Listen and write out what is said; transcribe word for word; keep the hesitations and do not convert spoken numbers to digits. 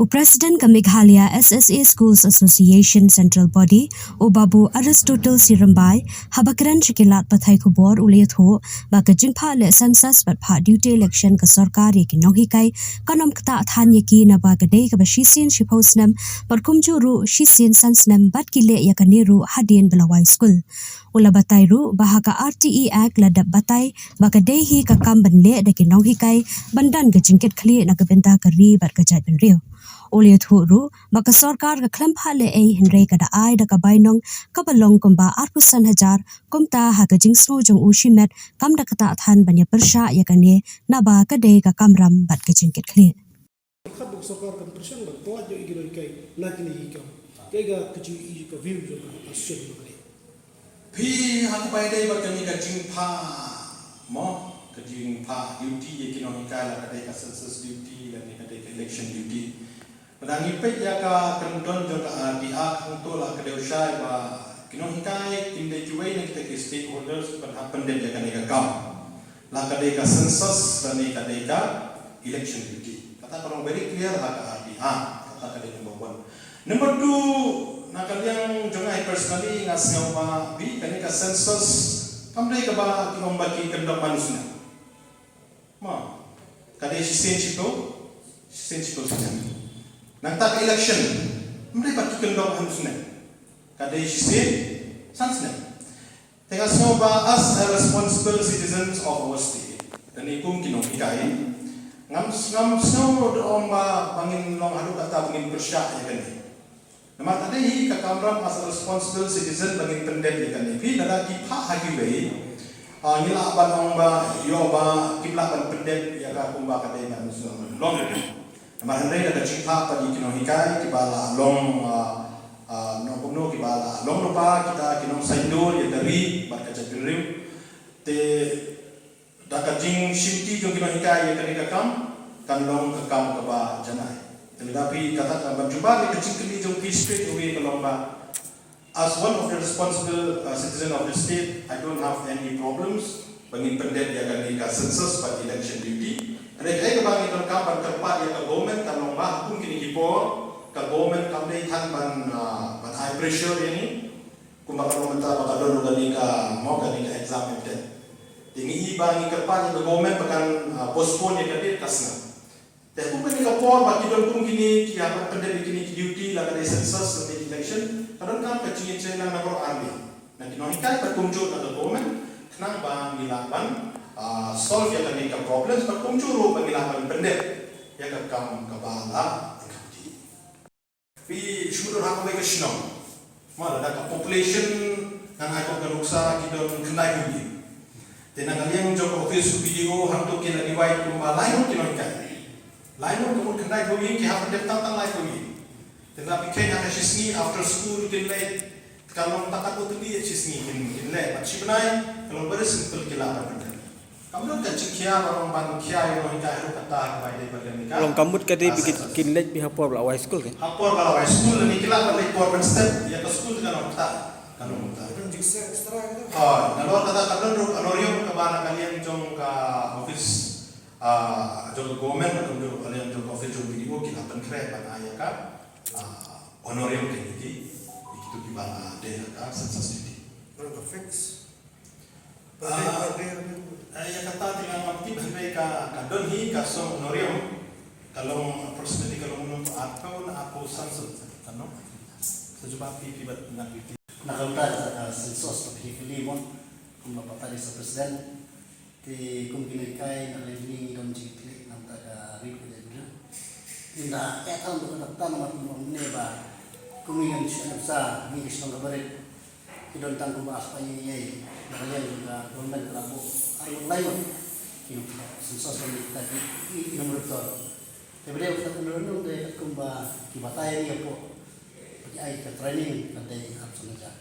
President ka Meghalaya S S A Schools Association Central Body, u Babu Aristotle Syrembei, haba kren sha ki lad pathai khubor u la ïathuh ba ka jingphah leh census bad phah duty election ka sorkar ïa ki nonghikai kan ym ktah than ïa ki naba ka dei kaba shisien shiphew snem bad kumjuh ruh shisien san snem bad ki leh ïa kane ruh hadien ba la wai skul. U la batai ruh ba ha ka R T E Act la dep batai ba ka dei hi ka kam ban leh da ki nonghikai ban don ka jingkitkhlieh na ka bynta ka ri bad ka jaitbynriew. U la ïathuh ruh ba ka sorkar ka khlem phah leh ei hynrei ka da ai da ka bainong kaba long kumba arphew san hajar, kumta ha ka jingsngew jong u shimet kam da ktah than ban ïapyrshah ïa kane naba ka dei ka kamram bad ka jingkitkhlieh. Khat ba ka sorkar kan pyrshang ban pynlait ïa ki nonghikai na kine ki kam. Kaei ka, ka jingïohi, ka view jong ka association jong ka. Phi, ha kaba ïadei bad kane ka jingphah, mo, ka jingphah duty ïa ki nonghikai, la ka dei ka census duty lane ka dei ka election duty. Lada ngi peit ïa ka kyndon jong ka R T I hangto, la ka dei u shai ba ki nonghikai kim dei kiwei na kita ki stakeholders ban hap pyndep ïa kane ka kam. La ka dei ka census lane ka dei ka election duty. Kata ka long very clear ha ka R T I. Kata ka dei number one. Number two, na ka liang jong nga personally nga sngew ba, Phi, kane ka census kam dei kaba ki ong ba ki kyndong man u snem. Ma, ka dei shisien shiphew, shisien shiphew snem. Nangta ka election kam dei ba ki kyndong man u snem. Ka dei shisien san snem. Te nga sngew ba as a responsible citizens of our state, lane kum ki nonghikai, ngam, ngam sngew da ong ba, ba ngin long haduh katta ba ngin pyrshah ïa kane. Namar ka dei hi ka kamram as a responsible citizen ba ngin pyndep ïa kane. Phi, lada ki phah ha kiwei, ah, ngi lah ban ong ba, ïoh ba kim lah ban pyndep ïa ka kumba ka dei ban long. Namar hynrei da ka jingphah pat ïa ki nonghikai kiba la long, ah, ah, nongkumno, kiba la long lypa kita ki nongsaiñdur ïa ka ri bad ka jaitbynriew. Te da ka jingshimti jong ki nonghikai ïa kane ka kam kan long ka kam kaba janai. Te lada phi, kata ka ban jubab ïa ka jingkylli jong phi straight away ka long ba, as one of the responsible, uh, citizen of the state, I don't have any problems ba ngin pyndep ïa kane ka census bad election duty. Hynrei kaei kaba ngi donkam ban kyrpad ïa ka government kan long ba ha kum kine ki por ka government kam dei than ban, uh, ban ai pressure ïa ngi. Kumba ka long mynta ba ka don ruh kane ka, mo, kane ka exam MTET. Te ngi i ba ngi kyrpad ïa ka government ba kan, uh, postpone ïa ka date ka sngi. Te kum kane ka por ba ki don kum kine ki hap ban pyndep ïa kine ki duty, la ka dei census, la ka dei election, ka donkam ka jingïatrei lang na baroh arngi, na ki nonghikai bad kumjuh na ka government, khnang ba ngi lah ban, ah, solve ïa kane ka problems bad kumjuh ruh ba ngi lah ban pyndep ïa ka kam kaba la ïa ka duty. Phi, shu mut ha kawei ka shnong, ma, lada ka population, ngan ai kum ka nuksa, ki don khyndai phew ngut. Te na ka liang jong ka office u P D O hangto ki la divide kumba lai ngut ki nonghikai. Lai ngut ka mut khyndai phew ngut, ki hap pyndep tang tang lai phew ngut. Te lada phi kheiñ ha ka shisngi after school kin leit, te ka long tang katto tylli shisngi kin, kin leit. Bad shi bnai ka long very simple, ki lah ban pyndep. Ka mut ka jingkhia ba long ban khia ïa u nonghikai haduh katta kaba ïadei bad kane ka. Long ka mut ka dei ba kin, census, kin leit beit ha por ba la wai skul te. Ha por ba la wai skul, lane ki lah ban leit por mynstep, ïa ka skul te ka long katta. Ka long katta. Ka don jingsiang extra ka dei. Hooid, nalor kata ka don ruh ka honorarium kaba na ka liang jong ka office, ah, jong ka government, ka don ruh ka liang jong ka office jong P D O, ki la pynkhreh ban ai ïa ka, ah, honorarium ïa kito, ïa kito kiba la dei ha ka census duty. Ka long ka fix. Ah, eh, ïa kata te nga ngam tip hynrei ka, ka don hi ka song honorarium, ka long approximately ka long nung arphew na arphew san shen, ano? Sa jubab phi, phi bad nga phi. Na ka bynta ka census, phi kylli mo, kumba batai sa president. Te kum ki nonghikai na ka liang jong ngi ngi don jingkitkhlieh na ka bynta ka ri bad ka jaitbynriew. Ngi da eh tang bad ka bynta namar kumba mynne ba kum ngi ngan shu nuksa ngi ki shnong kaba rit. Ki don tang kumba arspah ïing ïing na ka liang jong ka government ka la buh ar ngut lai ngut ki nongthoh census, ki nongthoh ki, ki, ki nongmonitor. Te ba dei ba ka nongmonitor te katkum ba ki batai ïa ngi hapoh ba ki ai ka training ka dei arphew san hajar.